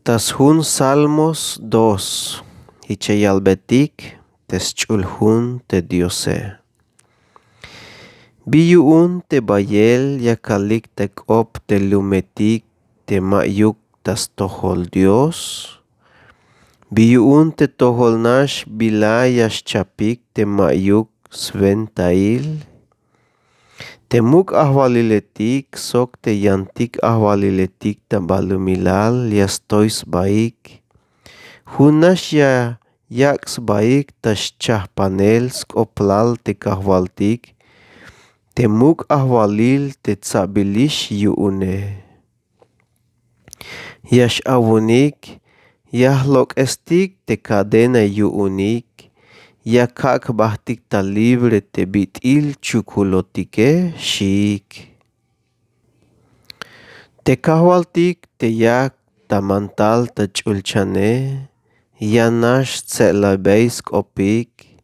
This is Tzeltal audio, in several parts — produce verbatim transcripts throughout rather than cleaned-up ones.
Ta sjun salmos dos. Jich ya yalbetik te sch'ul jun te diose. Bi yu'un te bayel yakalik ta k'op te lumetik te ma'yuk ta stojol dios? Bi yu'un te tojol nax bila ya xchapik te ma'yuk swentail? Te muk' ajwaliletik sok te yantik ajwaliletik ta balumilal ya stoy sbaik. Jun nax ya yak' sbaik ta xchajpanel sk'oplal te kajwaltik. Te muk' ajwalil te tsabilix yu'une. Ya x'awunik ya jlok'estik te kadena yu'unik. Ya kak' jbajtik ta libre te bit'il chukulotike xiik. Te kajwaltik te yak ta mantal ta ch'ulchane ya nax tse'labey sk'opik.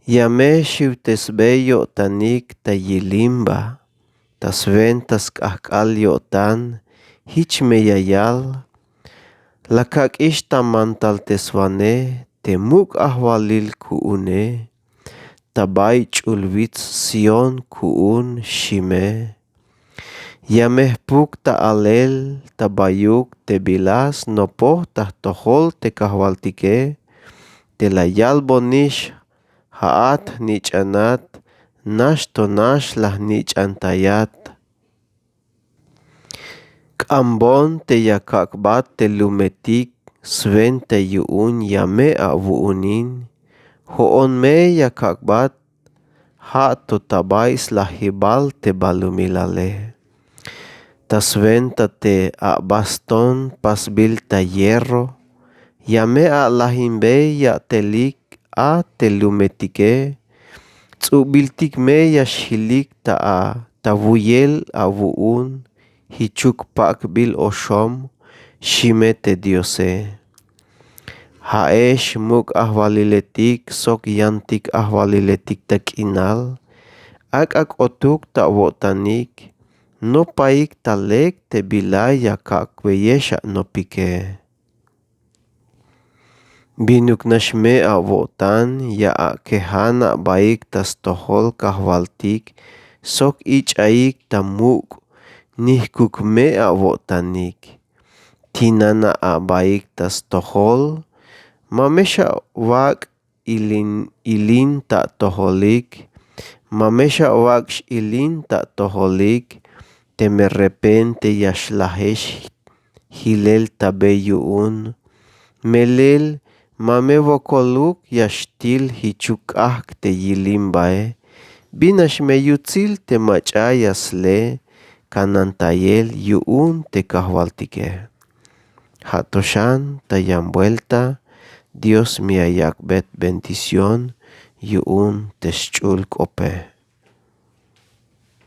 Ya me xiwtesbey yo'tanik ta yilimba ta swenta sk'ajk'al yo'tan. Jich me ya yal. La kak'ix ta mantalteswanej te muk' ajwalil ku'une ta bay ch'ul wits sión ku'un xime. Ya me jpuk ta alel ta bayuk te bila snopoj ta jtojol te kajwaltike. Te la yalbonix ja'at jnich'anat nax to nax la jnich'antayat. K'ambon te ya kak'bat te lumetik swenta yu'un ya me awu'unin. Jo'on me ya kak'bat ja' to ta bay slajibal te balumilale. Ta swenta te abaston pasbil ta hierro ya me alajinbey ya'telik a te lumetike. Ts'ubiltik me ya xjilik ta a ta wuyel awu'un jichuk pak'bil oxom. Xime te diose. Ja'ex muk' ajwaliletik sok yantik ajwaliletik ta k'inal. Ak'a k'otuk ta awo'tanik nopaik ta lek te bila ya kak'beyex anopike. Binuk nax me awo'tan ya akejan abaik ta stojol kajwaltik sok ich'aik ta muk'. Nijkuk me awo'tanik tinan abaik ta stojol. Ma me xawak' ilin ta atojolik. Ma me xawak' x'ilin ta atojolik. Teme repente ya xlajex jilel ta be yu'un. Melel ma me wokoluk ya xtil jichuk k'ajk' te yilimbae. Bin nax me yutsil te mach'a ya sle kanantayel yu'un te kajwaltike. Ja' to xan ta yan buelta. Dios me ya yak'bet bendición yu'un te sch'ul k'ope.